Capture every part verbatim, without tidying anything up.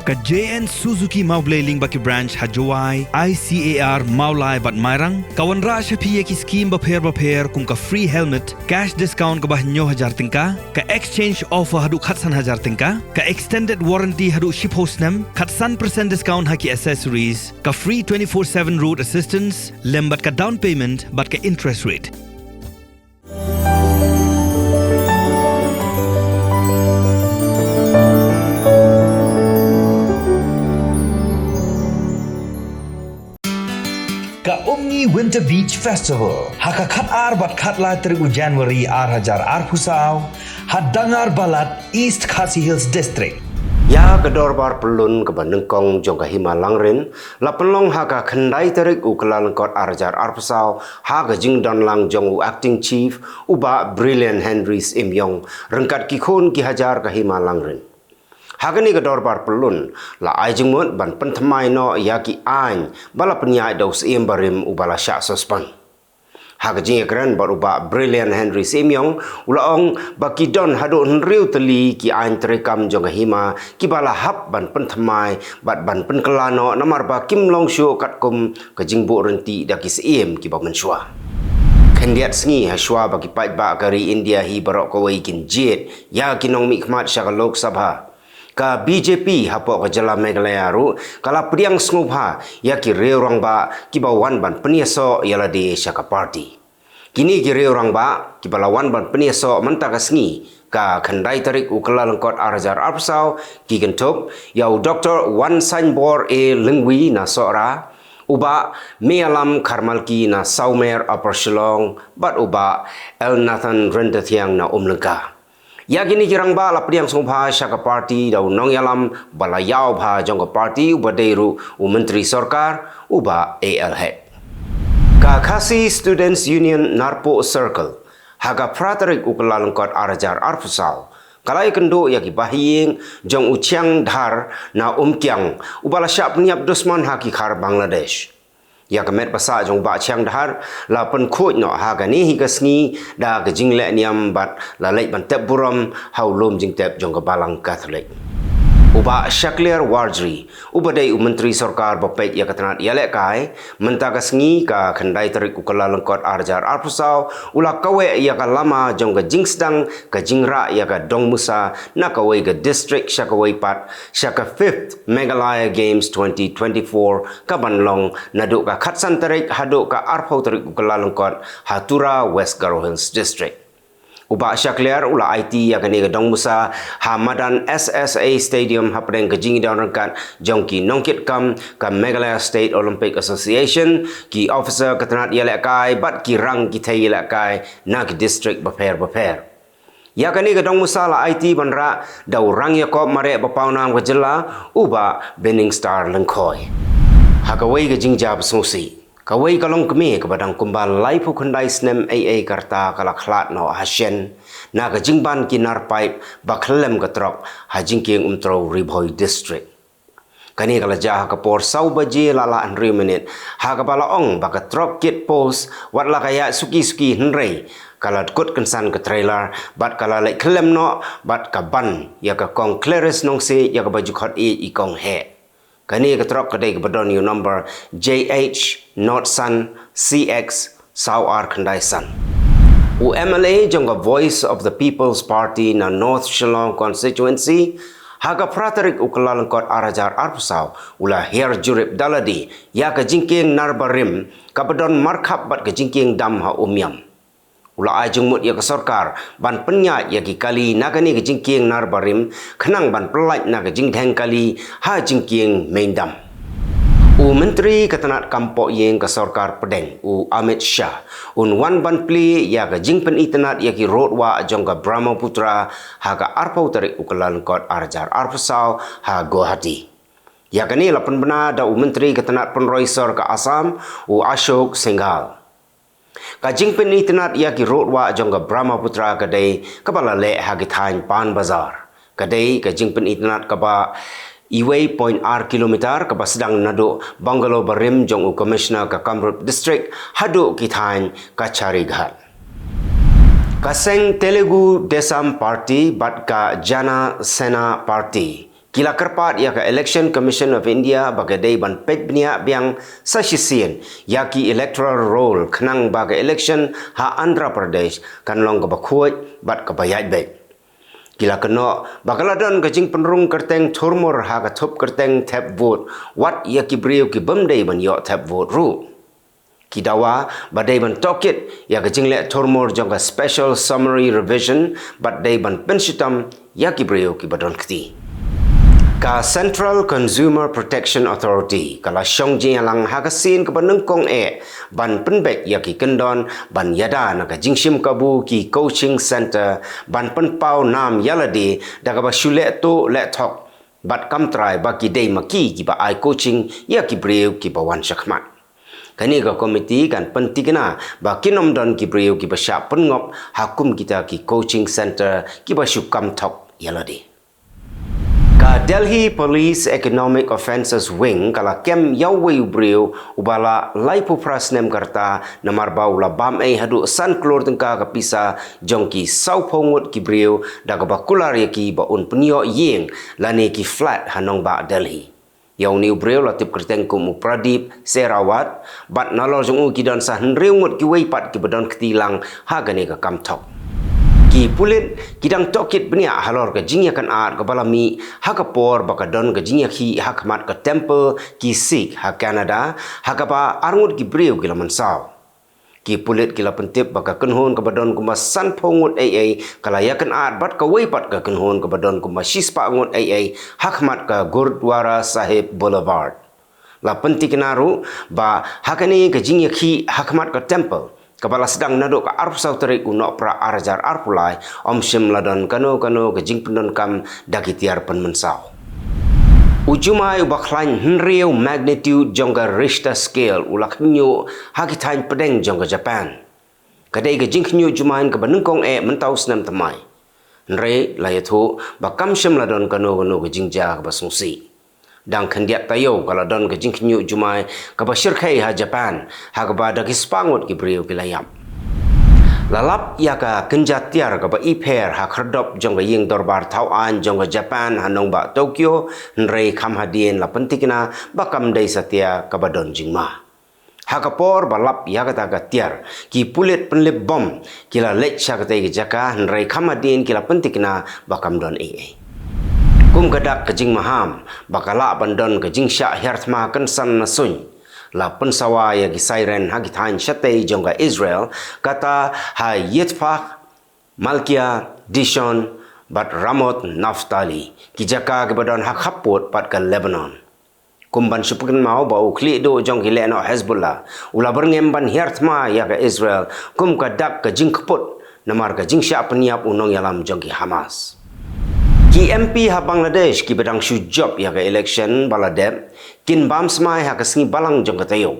Ka J N Suzuki Mawblei lyngba ki branch ha Jowai, I C A R, Mawlai bad Mairang ka wanrah sha phi ïa ki skim bapher bapher kum ka free helmet, cash discount kaba hynñiew hajar tyngka, ka exchange offer haduh khatsan hajar tyngka, ka extended warranty haduh shiphew snem, khatsan percent discount ha ki accessories, ka free twenty-four seven road assistance lem bad ka down payment bad ka interest rate. Ka Umngi Winter Beach Festival ha ka khat ar bad khat lai tarik u January ar hajar arphew saw ha Dangar Balat, East Khasi Hills District. Ïa ka dorbar pyllun kaba nyngkong jong ka Hima Langrin la pynlong ha ka khyndai tarik u Kyllalyngkot ar hajar arphew saw ha ka jingdon lang jong u Acting Chief u Bah Brilliant Henry Syiemiong ryngkat ki khun ki hajar ka Hima Langrin. Ha kane ka dorbar pyllun la ai jingmut ban pynthymmai noh ïa ki aiñ ba la pynïaid da u Syiem barim uba la shah suspend. Ha ka jingïakren bad u Bah Brilliant Henry Syiemiong u la ong ba ki don haduh hynriew tylli ki aiñ treikam jong ka Hima kiba la hap ban pynthymmai bad ban pynkylla noh namar ba kim long shuh katkum ka jingbuh rynti da ki Syiem kiba mynshuwa. Khyndiat sngi ha shuwa ba ki paidbah ka ri India hi baroh kawei kin jied ïa ki nongmihkhmat sha ka Lok Sabha, ka B J P hapoh ka jylla Meghalaya ruh ka la pdiang sngewbha ïa ki riew rangbah kiba wan ban pynïasoh ïa lade sha ka party. Kine ki riew rangbah kiba la wan ban pynïasoh mynta ka sngi ka khyndai tarik u Kyllalyngkot ar hajar arphew saw ki kynthup ïa u Doktor Wansainbor A Lyngwi na Sohra, u Bah Mealam Kharmalki na Sawmer Upper Shillong bad u Bah Elnathan Ryntathiang na Umlyngka. Ïa kine ki rangbah la pdiang sngewbha sha ka party da u nongïalam ba la ïaw bha jong ka party uba dei ruh u Myntri Sorkar u Bah A L Hek. Ka Khasi Students Union Narpuh Circle ha ka phra tarik u Kyllalyngkot ar hajar arphew saw ka la ïakynduh ïa ki bahaïing jong u Chiang Dhar na Umkiang uba la shah pynïap dusmon ha ki khar Bangladesh. Ïa ka met ba sah jong u Bah Chiang Dhar la pynkhuid noh ha kane hi ka sngi da ka jingleh niam bad la leit ban tep burom ha u lum jingtep jong ka Balang Katholik. U Bah Shakliar Warjri uba dei u Myntri Sorkar ba peit ïa ka tnat ïalehkai mynta ka sngi ka khyndai tarik u Kyllalyngkot ar hajar arphew saw u la kaweh ïa ka lama jong ka jingsdang ka jingrah ïa ka dongmusa na kawei ka district sha kawei pat sha ka fifth Meghalaya Games twenty twenty-four kaban long naduh ka khatsan tarik haduh ka arphew tarik u Kyllalyngkot ha Tura, West Garo Hills District. U Bah Shakliar u la aiti ïa kane ka dongmusa ha madan S S A Stadium hapdeng ka jingïadon ryngkat jong ki nongkitkam ka Meghalaya State Olympic Association, ki officer ka tnat ïalehkai bad ki rang ki thei ïalehkai na ki district bapher bapher. Ïa kane ka dongmusa la aiti ban rah da u rang ïakob mareh ba pawnam ka jylla u Bah Binningstar Lyngkhoi. Ha kawei ka jingjia ba sngewsih, kawei ka longkmie kaba dang kumba laiphew khyndai snem ei ei ka rta ka la khlad noh ha shen na ka jingban ki nar paip ba khyllem ka trok ha Jingkieng Umtrew, Ri Bhoi District. Kane ka la jia ha ka por saw baje la lah hynriew minit ha kaba la ong ba ka trok kit post wat la ka ïaid suki suki hynrei ka la kut kynsan ka trailer bad ka la leit khyllem noh bad ka ban ïa ka kong Clarice Nongsiej ïa kaba ju khot ïeit i kong heh. Kane ka trok ka dei kaba don ïa u number J H nought san C X saw ar khyndai san. U M L A jong ka Voice of the People's Party na North Shillong Constituency ha ka phra tarik u Kyllalyngkot ar hajar arphew saw u la hiar jurip da lade ïa ka jingkieng nar barim kaba don markhap bad ka jingkieng dam ha Umiam. U la ai jingmut ïa ka sorkar ban pynïaid ïa ki kali na kane ka jingkieng nar barim khnang ban pyllait na ka jingdheng kali ha jingkieng meiñ dam. U Myntri ka tnat kam pohïing ka sorkar pdeng u Amit Shah un wan ban plie ïa ka jingpynitynnad ïa ki rud wah jong ka Brahmaputra ha ka arphew tarik u Kyllalyngkot ar hajar arphew saw ha Guwahati. Ïa kane la pynbna da u Myntri ka tnat pynroi sor ka Assam u Ashok Singhal. Ka jingpynitynnad ïa ki rud wah jong ka Brahmaputra ka dei kaba la leh ha ki thaiñ Pan Bazar. Ka dei ka jingpynitynnad kaba iwei point ar kilometer kaba sdang naduh bungalow barim jong u Commissioner ka Kamrup District haduh ki thaiñ Kacharighat. Ka seng Telugu Desam Party bad ka Jana Sena Party Ki la kyrpad ïa ka Election Commission of India ba ka dei ban peit bniah biang sa shisien ïa ki electoral roll khnang ba ka election ha Andhra Pradesh kan long kaba khuid bad kaba ïaid beit. Ki la kynnoh ba ka la don ka jingpynrung kyrteng thurmur ha ka thup kyrteng thep vote, wat ïa ki briew ki bym dei ban ïoh thep vote ruh. Ki dawa ba dei ban tohkit ïa ka jingleh thurmur jong ka Special Summary Revision bad dei ban pynshitom ïa ki briew kiba don kti. Ka Central Consumer Protection Authority ka la shong jingïalang ha ka sien kaba nyngkong eh ban pynbeit ïa ki kyndon ban ïada na ka jingshim kabu ki coaching centre ban pynpaw nam ïa lade da kaba shu leh tuh leh thok bad kam trai ba ki dei ma ki kiba ai coaching ïa ki briew kiba wan shakhmat. Kane ka komiti kan pyntikna ba kin ym don ki briew kiba shah pynngop ha kum kita ki coaching centre kiba shu kam thok ïa lade. Ka Delhi Police Economic Offences Wing ka la kem ïa uwei u briew uba la laiphew phra snem ka rta namar ba u la bam ei haduh san klur tyngka ka pisa jong ki sawphew ngut ki briew da kaba kular ïa ki ba un pynïoh ïing lane ki flat ha nongbah Delhi. Ïa une u briew la tip kyrteng kum u Pradeep Sehrawat bad nalor jong u ki don sa hynriew ngut kiwei pat kiba don kti lang ha kane ka kam thok. Ki pulit ki dang tohkit bniah halor ka jingïakynad kaba la mih ha ka por ba ka don ka jingïakhih ha khmat ka temple ki Sikh ha Canada, ha kaba ar ngut ki briew ki la mynsaw. Ki pulit ki la pyntip ba ka kynhun kaba don kumba sanphew ngut ei ei ka la ïakynad bad kawei pat ka kynhun kaba don kumba shispah ngut ei ei ha khmat ka Gurdwara Sahib Boulevard. La pyntikna ruh ba ha kane ka jingïakhih ha khmat ka temple kaba la sdang naduh ka arphew saw tarik u Nohprah ar hajar arphew lai, ym shym la don kano kano ka jingpyndonkam da ki tiar pynmynsaw. U jumai uba khlaiñ hynriew magnitude jong ka Richter scale u la khynñiuh ha ki thaiñ pdeng jong ka Japan. Ka dei ka jingkhynñiuh jumai kaba nyngkong eh mynta u snem thymmai. Hynrei la ïathuh ba kam shym la don kano kano ka jingjia kaba sngewsih. Dang khyndiat taïew ka la don ka jingkhynñiuh jumai kaba shyrkhei ha Japan, ha kaba da ki spah ngut ki briew ki la ïap. La lap ïa ka kynja tiar kaba ipher ha khyrdop jong ka ïing dorbar thaw aiñ jong ka Japan ha nongbah Tokyo, hynrei kham hadien la pyntikna ba kam dei satia kaba don jingma. Ha ka por ba lap ïa kata ka tiar, ki pulit pynlip bom ki la leit sha katei ka jaka, hynrei kham hadien ki la pyntikna ba kam don ei ei. Kum ka dak ka jingmaham ba ka lah ban don ka jingshah hiar thma kynsan na suiñ, la pynsawa ïa ki siren ha ki thaiñ shatei jong ka Israel, kata ha Yitzhak, Malkiya, Dishon bad Ramoth Naftali, ki jaka kiba don ha khappud pat ka Lebanon. Kum ban shu pynkynmaw ba u khlieh duh jong ki lehnoh Hezbollah u la byrngem ban hiar thma ïa ka Israel kum ka dak ka jingkput namar ka jingshah pynïap u nongïalam jong ki Hamas. Ki M P ha Bangladesh kiba dang shu jop ïa ka election ba la dep kin bam smai ha ka sngi Balang jong ka taïew.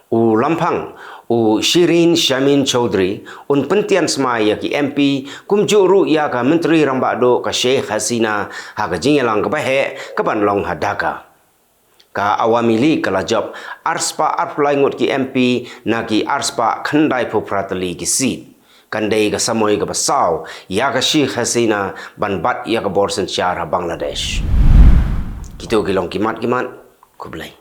U Lamphang, u Shirin Shamin Chaudhry un pyntian smai ïa ki M P kumjuh ruh ïa ka Myntri Rangbah Duh ka Sheikh Hasina ha ka jingïalang kaba heh kaban long ha Dhaka. Ka Awami League ka la jop arspah arphew lai ngut ki M P na ki arspah khyndaiphew phra tylli ki seat. Kan dei ka samoi kaba saw ïa ka Sheikh Hasina ban bat ïa ka bor synshar ha Bangladesh. Kito ki long ki mat ki mat. Khublei.